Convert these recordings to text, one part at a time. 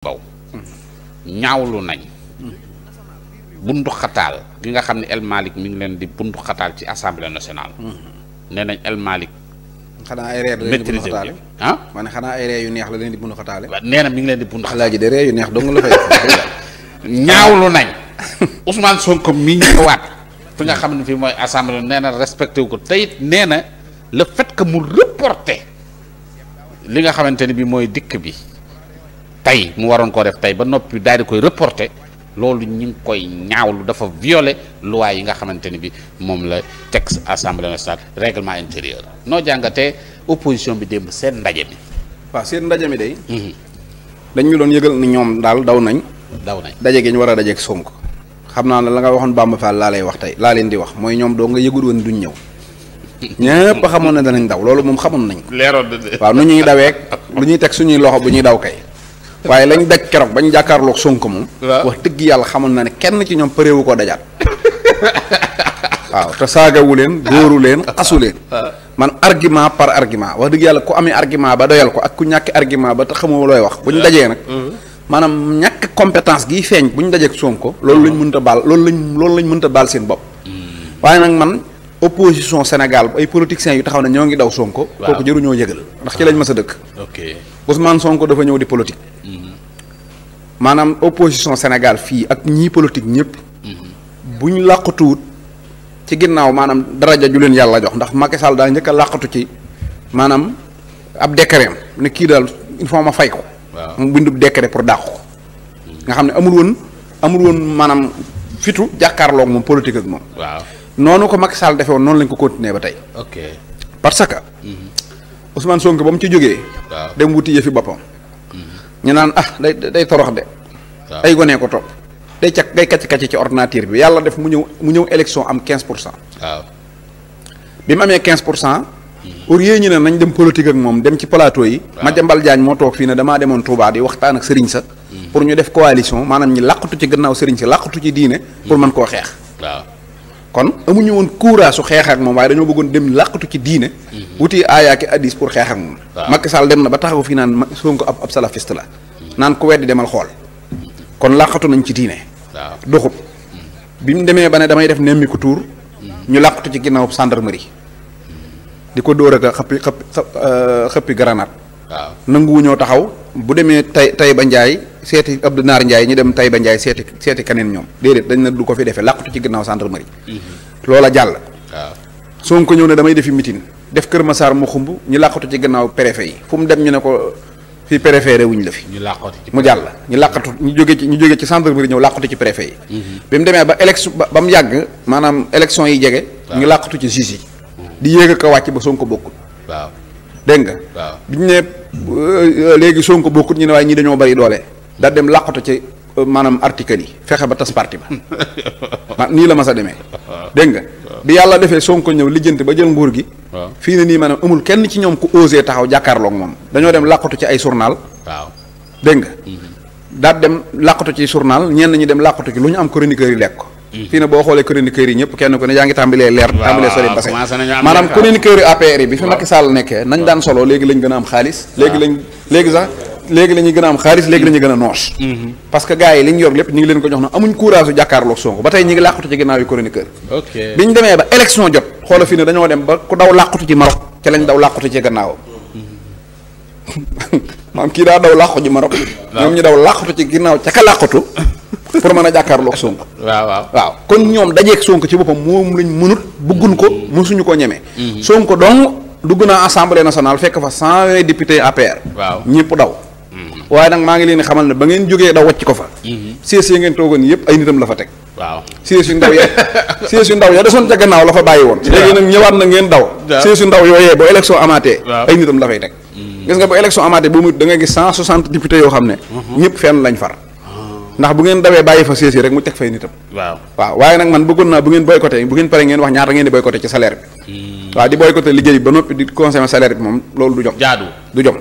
baw ñaawlu nañ bundu xataal gi nga xam ne El Malick mi ngi leen di bundu xataal ci assemblée nationale. nee nañ El Malick. xanaa ay reer la leen di bundu xataale ma ne xanaa ay reer yu neex la leen di bundu xataale. waaw nee na mi ngi leen di bundu xataale. Alaaji de reer yu neex dong la fay. ñaawlu nañ Ousmane Sonko mi ñëwaat fi nga xam ne fii mooy assemblée nee na respecté wu ko te it nee na le fait que mu reporté li nga xamante ni bi mooy dikk bi. tey mu waroon koo def tey ba noppi daal di koy reporté loolu ñu ngi koy ñaawlu dafa violé loi yi nga xamante ni bi moom la texte assemblée nationale règlement intérieur noo jàngatee opposition bi démb seen ndaje mi. waaw seen ndaje mi day. dañ ñu doon yëgal ni ñoom daal daw nañ. daje gi ñu war a dajeeg Sonko. xam naa ne la nga waxoon Bamba Fall laa lay wax tey laa leen di wax mooy ñoom doo nga yëgul woon duñ ñëw. ñëpp xamoon ne danañ daw loolu moom xamoon nañ ko. leeroon na de. waaw nu ñuy daweeg lu ñuy teg suñuy loxo bu ñuy daw kay. waaye lañ daj keroog bañ jàkkaarloog Sonko moom. wax dëgg yàlla xamoon na ne kenn ci ñoom përeewu koo dajaat. waaw te saagawu leen dóoru leen xasu leen. man argument par argument wax dëgg yàlla ku amee argument ba doyal ko ak ku ñàkki argument ba te xamoo looy wax bu ñu dajee nag. maanaam ñàkk compétence giy feeñ bu ñu dajeeg Sonko. loolu lañ mënta baal loolu lañ mënta baal seen bopp. waaye nag man opposition Sénégal ay politiciens yu taxaw ne ñoo ngi daw Sonko. waaw kooku jëruñoo yëgal ndax ci lañ mës a dëkk. ok Ousmane Sonko dafa ñëw di politique. maanaam opposition Sénégal fii ak ñii politique ñëpp. bu ñu làqatuwut ci ginnaaw maanaam daraja ju leen yàlla jox ndax Macky Sall daal njëkk a làqatu ci maanaam ab décret ne kii daal il faut ma fay ko. waaw mu bindub décret pour dàq ko. nga xam ne amul woon maanaam fitu jàkkaarloog moom politique ak moom. waaw noonu ko Macky Sall defee woon noonu lañ ko continuer ba tey. ok parce que. Ousmane Sonko ba mu ci jógee. waaw dem wuti yëfi boppam. ñu naan day torox de. ay gone ko topp. day kacc ci ordinateur bi yàlla def mu ñëw élection am 15%. waaw bi mu amee 15%. au lieu ñu ne nañ dem politique ak moom dem ci plateau yi. waaw Madiambal Diagne moo toog fii ne damaa demoon Touba di waxtaan ak Serigne sa. pour ñu def coalition maanaam ñi làqatu ci gannaaw Serigne si làqatu ci diine. pour mën koo xeex. waaw kon amuñu woon courage su xeex ak moom waaye dañoo bëggoon dem làqatu ci diine. wuti aayaaki addis pour xeex ak moom. waaw Macky Sall dem na ba taxaw fii naan Sonko ab salafiste la. naan ku weddi demal xool. kon làqatu nañ ci diine. waaw doxut. bi mu demee ba ne damay def nemmiku tuur. ñu làqatu ci ginnaaw gendarmerie. di ko dóor ak xëppi granate. waaw nanguwu ñoo taxaw bu demee Taïba Ndiaye seeti Abdou Naar Ndiaye ñu dem Taïba Ndiaye seeti keneen ñoom déedéet dañ ne du ko fi defee làqatu ci ginnaaw gendarmerie. loola jàll. waaw Sonko ñëw ne damay defi meeting def Kër Massar mu xumb ñu làqatu ci ginnaaw préfet yi fu mu dem ñu ne ko fii préfet wuñ la fi. ñu làqatu ci mu jàll ñu làqatu ñu jóge ci gendarmerie ñëw làqatu ci préfet yi. bi mu demee ba élection ba mu yàgg maanaam élection yi jege. ñu làqatu ci juge yi. di yéeg ak a wàcc ba Sonko bokkut. waaw dégg nga. waaw bi ñu ne léegi Sonko bokkut ñu ne waaye ñii dañoo bari doole. da dem làqatu ci maanaam article yi fexe ba tas parti ba. nii la ma sa demee. dégg nga bi yàlla defee Sonko ñëw lijjanti ba jël nguur gi. fii ne nii maanaam amul kenn ci ñoom ku osé taxaw jàkkaarloog moom. dañoo dem làqatu ci ay journal. waaw dégg nga. daal dem làqatu ci journal ñenn ñi dem làqatu ci lu ñu am chroniqueur yi lekk ko. fii ne boo xoolee chroniqueurs yi ñëpp kenn ku ne yaa ngi tàmbalee leer. tàmbalee sori base maanaam chroniqueurs yi APR yi bi fi Macky Sall nekkee nañ daan solo léegi lañ gën a am xaalis. léegi la ñuy gën a am xaalis léegi la ñuy gën a noos. parce que gars yi li ñu yor lépp ñu ngi leen ko jox na amuñ courage su jàkkaarloog Sonko ba tey ñu ngi làqatu ci ginnaaw yi chroniqueur. ok bi ñu demee ba élection jot xoola fii ne dañoo dem ba ku daw làqatu ci Maroc ca lañ daw làqatu ci gannaawam. maanaam kii daa daw làqatu ci Maroc. ñoom ñu daw làqatu ci ginnaaw ca ka làqatu pour mën a jàkkaarloog Sonko. waaw kon ñoom dajeeg Sonko ci boppam moom lañ mënut bëggun ko mësuñu ko ñemee. Sonko dong dugg naa assemblée nationale fekk fa 120 députés APR. waaw ñëpp daw. waaye nag maa ngi leen di xamal ne ba ngeen jógee daw wàcc ko fa. siège yi ngeen toogoon yëpp ay nitam la fa teg. waaw siège yu ndaw ya desoon ca gannaaw la fa bàyyi woon. léegi nag ñëwaat na ngeen daw. siège yu ndaw yooyee ba élection amaatee. ay nitam la fay teg. gis nga ba élection amaatee ba mu da nga gis 160 députés yoo xam ne. ñëpp fenn lañ far. ndax bu ngeen dawee bàyyi fa siège yi rek mu teg fay nitam. waaw waaye nag man bëggoon naa bu ngeen boycotté bu ngeen paree ngeen wax ñaata ngeen di boycotté ci salaire bi. waaw di boycotté liggéey ba noppi di consommer salaire bi moom loolu du jom. du jom.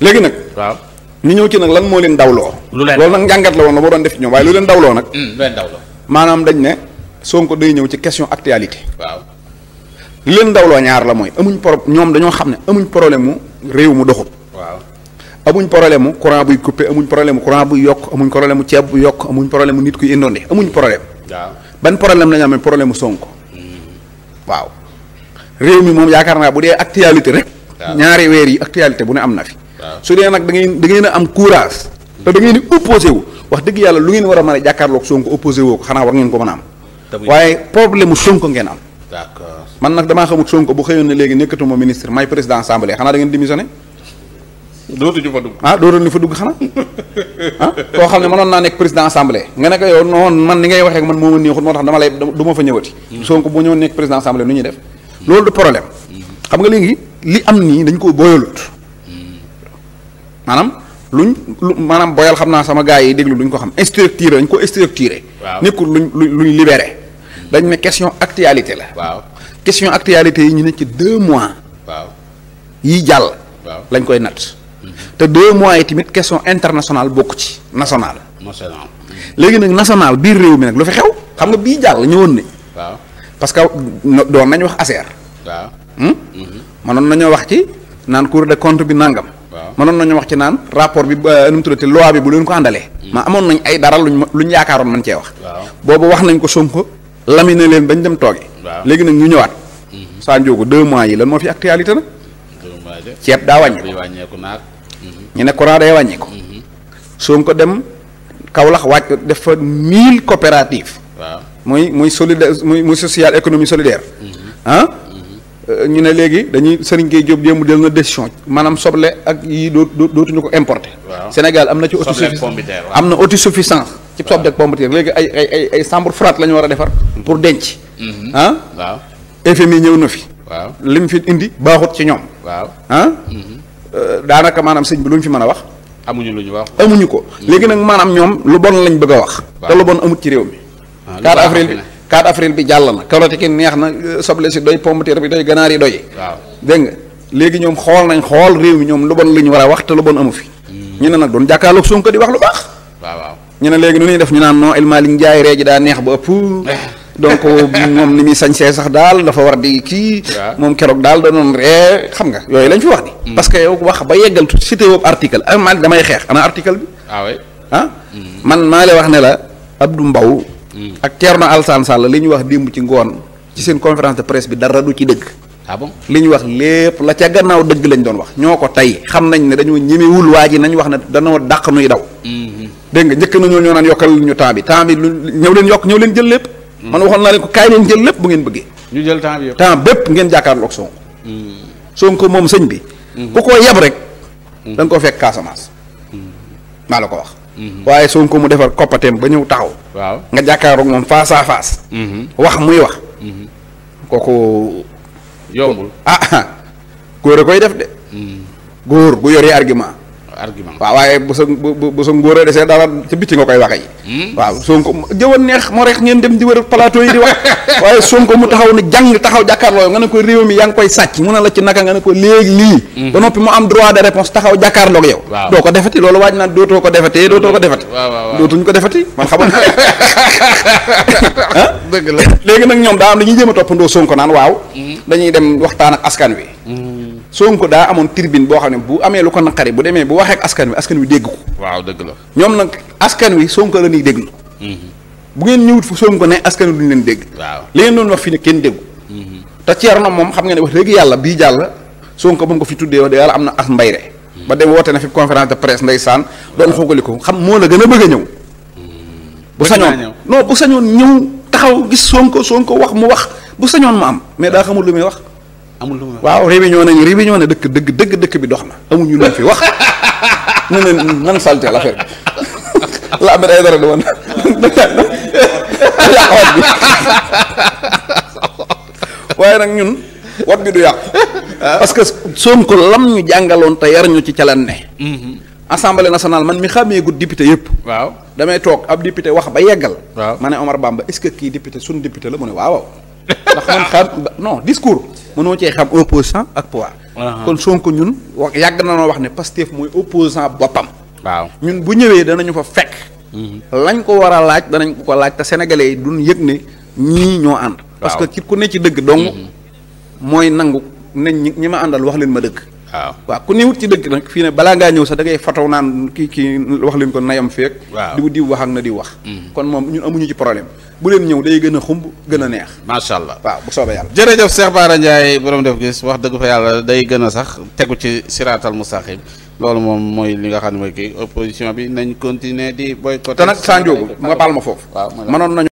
léegi nag. waaw ñu ñëw ci nag lan moo leen dawloo. loolu nag njàngat la woon la boo doon def ci ñoom waaye lu leen dawloo nag. maanaam dañ ne Sonko day ñëw ci question actualité. waaw li leen dawloo ñaar la mooy ñoom dañoo xam ne amuñ problème mu réew mu doxut. waaw amuñ problème mu courant buy coupé amuñ problème mu courant buy yokk amuñ problème mu ceeb bu yokk amuñ problème mu nit kuy inondé amuñ problème. waaw ban problème la ñu amee problème mu Sonko. waaw réew mi moom yaakaar naa bu dee actualité rek. ñaari weer yi actualité bu ne am na fi. su dee nag da ngeen a am courage. te da ngeen di opposé wu wax dëgg yàlla lu ngeen war a mën a jàkkaarloog Sonko opposé woo ko xanaa war ngeen ko mën a am. waaye problème mu Sonko ngeen am. d'accord man nag damaa xamut Sonko bu xëyoon ne léegi nekkatuma ministre may président assemblée xanaa da ngeen démissionné. dootuñu fa dugg. dootuñu fa dugg xanaa koo xam ne mënoon naa nekk président assemblée nga ne ko yow noonu man ni ngay waxee man moo ma neexut moo tax dama lay du ma fa ñëwati. Sonko bu ñëwoon nekk président assemblée nu ñuy def. loolu du problème. xam nga léegi li am nii dañ ko boyalut. maanaam maanaam boyal xam naa sama gars yi déglu luñ ko xam structuré dañ ko structuré. waaw nekkul luñ libéré. dañ ne question actualité la. waaw question actualité yi ñu ne ci 2 mois. waaw yii jàll. waaw lañ koy natt. te 2 mois yi tamit question internationale bokk ci national. léegi nag national biir réew mi nag lu fi xew xam nga bii jàll ñëwoon ne. waaw parce que doon nañ wax ASER. waaw. mënoon nañoo wax ci naan Cour des comptes bi nangam. waaw mënoon nañu wax ci naan rapport bi nu mu tuddati loi bi bu leen ko àndalee. ma amoon nañ ay dara luñ yaakaaroon man cee wax. boobu wax nañ ko Sonko laminé leen bañ dem tooge. léegi nag ñu ñëwaat. saa njóogu 2 mois yi lan moo fi actualité nag. 2 mois de. ceeb daa wàññeeku ñu ne courant day wàññeeku. Sonko dem Kaolack wàcc def fa 1000 coopératives. waaw muy solidaire muy social économie solidaire. ñu ne léegi dañuy Serigne Gueye Diop démb jël na décision maanaam soble ak yii dootuñu ko importer. Sénégal am na ci autosuffisance ci soble ak pomme de terre léegi ay chambre froide la ñu war a defar. pour denc. waaw FMI ñëw na fi. waaw li mu fi indi baaxut ci ñoom. waaw daanaka maanaam sëñ bi lu ñu fi mën a wax. amuñu lu ñu wax. amuñu ko léegi nag maanaam ñoom lu bon lañ bëgg a wax. te lu bon amut ci réew mi. 4 avril bi jàll na carotte ki neex na soble si doy pomme de terre bi doy ganaar yi doy. waaw dégg nga léegi ñoom xool réew mi ñoom lu bon la ñu war a wax te lu bon amu fi. ñu ne nag doon jàkkaarloog Sonko di wax lu baax. waaw ñu ne léegi nu ñuy def ñu naan non El Malick Ndiaye ree ji daa neex ba ëpp. donc moom ni muy sañsee sax daal dafa war di kii. moom keroog daal da doon ree xam nga yooyu lañ fi wax di. parce que yow wax ba yeggal tuuti cité woowu article ak Malick damay xeex ana article bi. man maa lay wax ne la Abdou Mbow. ak Thierno Alassane Sall li ñu wax démb ci ngoon ci seen conférence de presse bi dara du ci dëgg. bon li ñu wax lépp la ca gannaaw dëgg lañ doon wax ñoo ko tey xam nañ ne dañoo ñemewul waa ji nañ wax ne danoo dàq nuy daw. dégg nga njëkk nañoo ñoo naan yokkal ñu temps bi ñëw leen jël lépp. man waxoon naa leen ko kaay leen jël lépp bu ngeen bëggee. ñu jël temps bi yëpp temps bépp ngeen jàkkaarloog Sonko. Sonko moom sëñ bi. ku ko yeb rek. da nga ko fekk Casamance. maa la ko wax. waaye Sonko mu defar koppateem ba ñëw taxaw. waaw nga jàkkaaroog moom face à face. wax muy wax. kooku. yombul góor a koy def de. góor gu yore argument. waaw waaye bu sa ngóor a desee dara ca bitti nga koy waxe yi. waaw Sonko jëwoon neex moo rex ngeen dem di wër plateau yi di wax waaye Sonko mu taxaw ne jàng taxaw jàkkaarloo nga ne ko réew mi yaa ngi koy sàcc mu ne la ci naka nga ne ko léegi lii. ba noppi mu am droit de réponse taxaw jàkkaarloog yow. doo ko defati loolu waaj naan dootoo ko defati. dootuñ ko defati man xamoon dëgg la léegi nag ñoom daa am dañuy jéem a toppandoo Sonko naan waaw. dañuy dem waxtaan ak askan wi. Sonko daa amoon tribune boo xam ne bu amee lu ko naqari bu demee bu waxee ak askan wi dégg ko. waaw dëgg la ñoom nag askan wi Sonko la ñuy déglu. bu ngeen ñëwut fu Sonko ne askan wi duñ leen dégg. waaw li ngeen doon wax fi ne kenn déggu. te Thierno moom xam nga ne wax dëgg yàlla bii jàll Sonko ba mu ko fi tuddee wax dëgg yàlla am na as mbayre ba dem woote na fi conférence de presse ndeysaan doon xoogali ko xam moo la gën a bëgg a ñëw. bu sañoon ñëw taxaw gis Sonko wax mu wax bu sañoon mu am mais daa xamul lu muy wax. waaw réunion ne dëkk bi dox na amuñu luñ fi wax ñu ne nan salté l'affaire bi la amee ay dara di woon yàq wat bi waaye nag ñun wat bi du yàqu parce que Sonko lam ñu jàngaloon te yar ñu ci calan ne assemblée nationale man mi xamee gu député yëpp waaw damay toog ab député wax ba yeggal waaw ma ne Omar Bamba est-ce que kii député suñu député la mu ne waaw ndax man xam non discours mënoo cee xam opposant ak pouvoir. kon Sonko ñun wax yàgg na noo wax ne Pastef mooy opposant boppam. waaw ñun bu ñëwee danañu fa fekk. lañ ko war a laaj danañ ko laaj te sénégalais yi duñ yëg ne ñii ñoo ànd. parce que ci ku ne ci dëgg dong. mooy nangu ne ñi ma àndal wax leen ma dëgg. waaw ku niwut ci dëgg nag fii ne balaa ngaa ñëw sax da ngay fataw naan kii wax leen ko nayam feek diw wax ak na di wax kon moom ñun amuñu ci problème bu leen ñëw day gën a xumb gën a neex macha allah waaw bu soobee yàlla jërëjëf Cheikh Bara Ndiaye borom def gis wax dëgg fa yàlla day gën a sax tegu ci siraatal mustaqim loolu moom mooy li nga xam ne mooy kii opposition bi nañ continuer di boycott te nag Sanjoogu nga baal ma foofu mënoon nañu